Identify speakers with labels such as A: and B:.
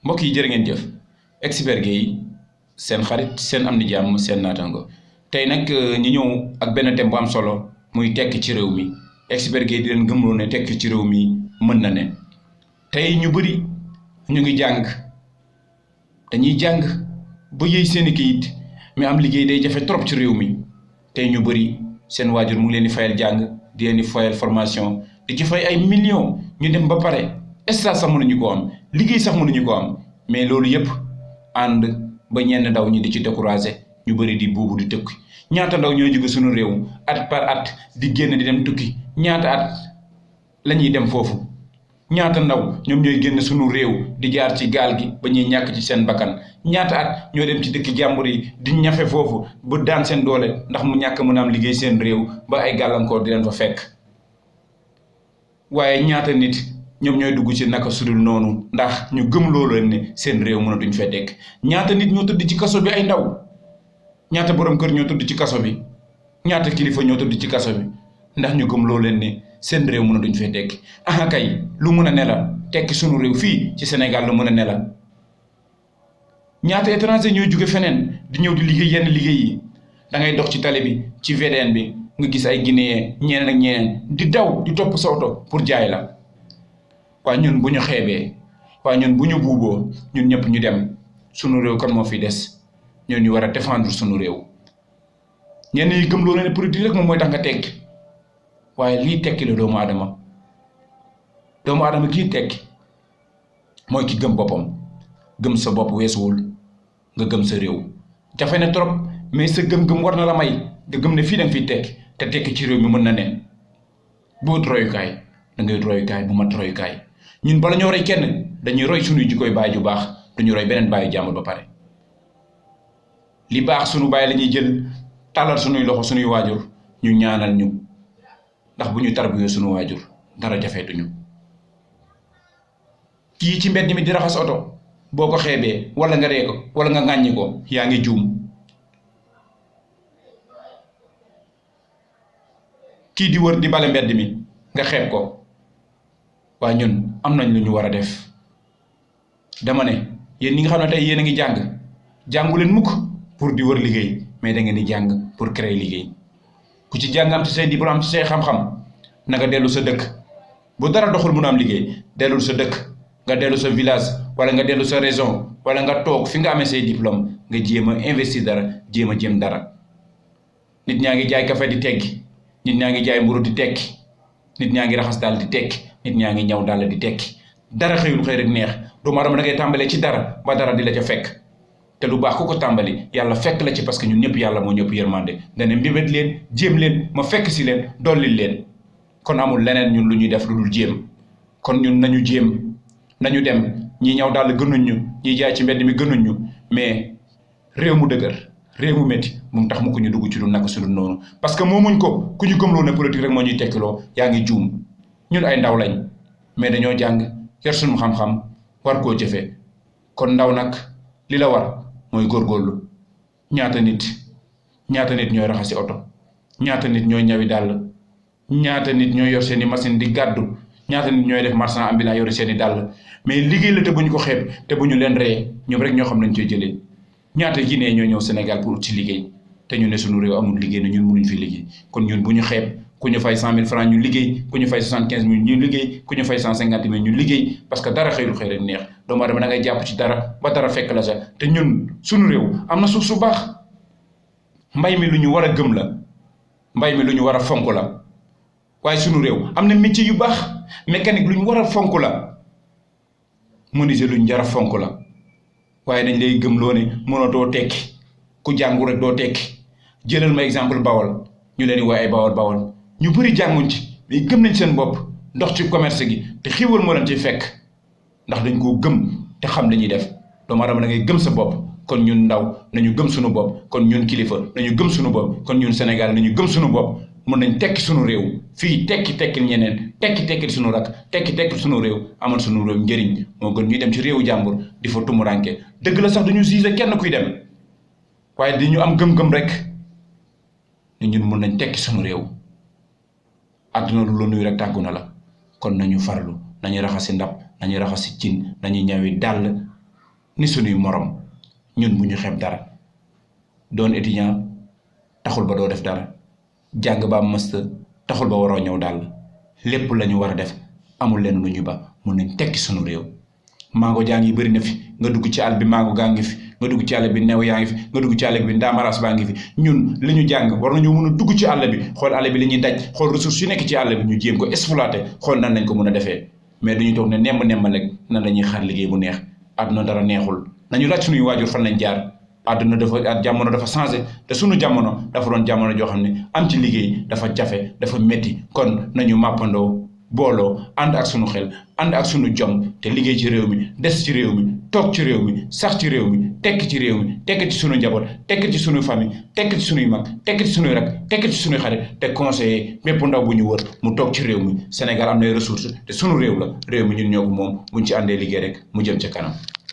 A: mbokk yi jërë ngeen jëf Expert Gueye seen xarit seen am ni jàmm seen naatango tey nag ñu ñëw ak benn thème bu am solo muy tekki ci réew mi Expert Gueye di leen gëmloo ne tekki ci réew mi mën na ne tey ñu bëri ñu ngi jàng dañuy jàng ba yëy seeni kayit mais am liggéey day jafe trop ci réew mi tey ñu bëri seen waajur mu ngi leen di fayal jàng di leen di fayal formation di ci fay ay millions ñu dem ba pare stage sax mënuñu ko am liggéey sax mënuñu ko am mais loolu yëpp ànd ba ñenn ndaw ñi di ci découragé ñu bëri di buubu di tukki ñaata ndaw ñoo jóge suñu réew at par at di génn di dem tukki ñaata at la ñuy dem foofu ñaata ndaw ñoom ñooy génn suñu réew di jaar ci gaal gi ba ñuy ñàkk ci seen bakkan ñaata at ñoo dem ci dëkk jàmbur yi di ñafe foofu ba daan seen doole ndax mu ñàkk mën a am liggéey seen réew ba ay gàllankoor di leen fa fekk waaye ñaata nit ñoom ñooy dugg ci naka sudul noonu ndax ñu gëm loolu leen ne seen réew mënatuñ fee dekk ñaata nit ñoo tëdd ci kaso bi ay ndaw ñaata borom kër ñoo tëdd ci kaso bi ñaata kilifa ñoo tëdd ci kaso bi ndax ñu gëm loolu leen ne seen réew mënatuñ fee dekk aha kay lu mën a ne la tekki sunu réew fii ci Sénégal lu mën a ne la ñaata étranger ñooy jóge feneen di ñëw di liggéey yenn liggéey yi da ngay dox ci tali bi ci VDN bi nga gis ay Guinéen ñeneen ak ñeneen di daw di topp sa oto pour jaay la waaye ñun bu ñu xeebee waaye ñun bu ñu buuboo ñun ñëpp ñu dem sunu réew kan moo fi des ñoo ñu war a défendre sunu réew ñenn ñi gëm loolu ne politique rek moom mooy tax nga tekki waaye lii tekki la doomu aadama kii tekki mooy ki gëm boppam gëm sa bopp weesuwul nga gëm sa réew jafe na trop mais sa gëm-gëm war na la may nga gëm ne fii da nga fiy tekki te tekki ci réew mi mën na ne boo royukaay da ngay royukaay bu mat royukaay ñun bala ñoo roy kenn dañuy roy suñuy jikkoy baay ju baax duñu roy beneen baayu jàmbur ba pare li baax suñu baay la ñuy jël tàllal suñuy loxo suñuy waajur ñu ñaanal ñu ndax bu ñu tarbiyoo suñu waajur dara jafeetuñu kii ci mbedd mi di raxas oto boo ko xeebee wala nga ree ko wala nga ŋàññi ko yaa ngi juum kii di wër di bale mbedd mi nga xeeb ko waaye ñun am nañ lu ñu war a def dama ne yéen ñi nga xam ne tey yéen a ngi jàngu leen mukk pour di wër liggéey mais da ngeen di jàng pour créer liggéey ku ci jàng am ci say diplôme am ci say xam-xam na nga dellu sa dëkk bu dara doxul mun a am liggéey dellul sa dëkk nga dellu sa village wala nga dellu sa région wala nga toog fi nga amee say diplôme nga jéem a investir dara jéem dara nit ñaa ngi jaay café di tekki nit ñaa ngi jaay mburu di tekki nit ñaa ngi raxas daal di tekki nit ñaa ngi ñaw daal di tekki dara xëyul xëy rek neex doomu aadama da ngay tàmbalee ci dara ba dara di la ca fekk te lu baax ku ko tàmbali yàlla fekk la ci parce que ñun ñëpp yàlla moo ñëpp yërmande dane mbébét leen jéem leen ma fekk si leen dollil leen kon amul leneen ñun lu ñuy def lu dul jéem kon ñun nañu jéem nañu dem ñi ñaw daal gënuñ ñu ñi jaay ci mbedd mi gënuñ ñu mais réew mu dëgër réew mu métti mu tax mu ko ñu dugg ci lu naka su dul noonu parce que moomuñ ko ku ñu gëmloo ne politique rek moo ñuy tekkiloo yaa ngi juum ñun ay ndaw lañ mais dañoo jàng yor suñu xam-xam war koo jëfe kon ndaw nag li la war mooy góorgóorlu ñaata nit ñooy raxasi oto ñaata nit ñooy ñawi dàll ñaata nit ñooy yor seen i machine di gàddu ñaata nit ñooy def marchand ambulant yori seen i dàll mais liggéey la te bu ñu ko xeeb te bu ñu leen ree ñoom rek ñoo xam nañ koy jëlee ñaata Guinée ñoo ñëw Sénégal pour ci liggéey te ñu ne suñu réew amul liggéey ne ñun mënuñ fi liggéey kon ñun bu ñu xeeb ku ñu fay 100 000 francs ñu liggéey ku ñu fay 75 000 ñu liggéey ku ñu fay 150 000 ñu liggéey parce que dara xëyul xëy rek neex doomu aadama da ngay jàpp ci dara ba dara fekk la sa te ñun suñu réew am na suuf su baax mbay mi lu ñu war a gëm la mbay mi lu ñu war a fonk la waaye suñu réew am na métier yu baax mécanique lu ñu war a fonk la menuisier lu ñu jar a fonk la waaye dañ lay gëm loo ne mënatoo tekki ku jàngu rek doo tekki jëlal ma exemple Bawol ñu leen di woowee ay Bawol ñu bëri jànguñ ci mais gëm nañ seen bopp ndox ci commerce gi te xiiwal moo leen ci fekk ndax dañ koo gëm te xam li ñuy def doomu aadama da ngay gëm sa bopp kon ñun ndaw nañu gëm suñu bopp kon ñun kilifa nañu gëm suñu bopp kon ñun Sénégal nañu gëm suñu bopp mën nañ tekki suñu réew fii tekkil ñeneen tekkil suñu rak tekkil suñu réew amal suñu réew njëriñ moo gën ñuy dem ci réewu jàmbur di fa tumuranke dëgg la sax dañu gisé kenn kuy dem waaye dañu am gëm-gëm rek ne ñun mën nañ tekki suñu réew àdduna lu la nuyu rek tàggu na la kon nañu farlu nañu raxasi ndab nañu raxasi cin nañu ñawi dàll ni suñuy morom ñun bu ñu xeeb dara doon étudiant taxul ba doo def dara jàng ba am master taxul ba waroo ñëw daal lépp la ñu war a def amul leen lu ñu ba mun nañ tekki suñu réew mango jàng yi bëri na fi nga dugg ci àll bi mango gaa ngi fi nga dugg ci àll bi new yaa ngi fi nga dugg ci àll bi ndaamaraas baa ngi fi ñun li ñu jàng war nañoo mën a dugg ci àll bi xool àll bi li ñuy daj xool ressources yu nekk ci àll bi ñu jéem ko exploiter xool nan lañ ko mën a defee mais dañuy toog ne nemb rek nan lañuy xaar liggéey bu neex àdduna dara neexul nañu laaj suñuy waajur fan lañ jaar àdduna dafa jamono dafa changé te suñu jamono dafa doon jamono joo xam ne am ci liggéey dafa jafe dafa métti kon nañu màppandoo booloo ànd ak suñu xel ànd ak suñu jom te liggéey ci réew mi des ci réew mi toog ci réew mi sax ci réew mi tekki ci réew mi tekki ci suñu njaboot tekki ci suñu famille tekki ci suñuy mag tekki ci suñuy rak tekki ci suñuy xarit te conseiller bépp ndaw bu ñu wër mu toog ci réew mi Sénégal am nay ressources te suñu réew la réew mi ñun ñoo ko moom buñ ci àndee liggéey rek mu jëm ca kanam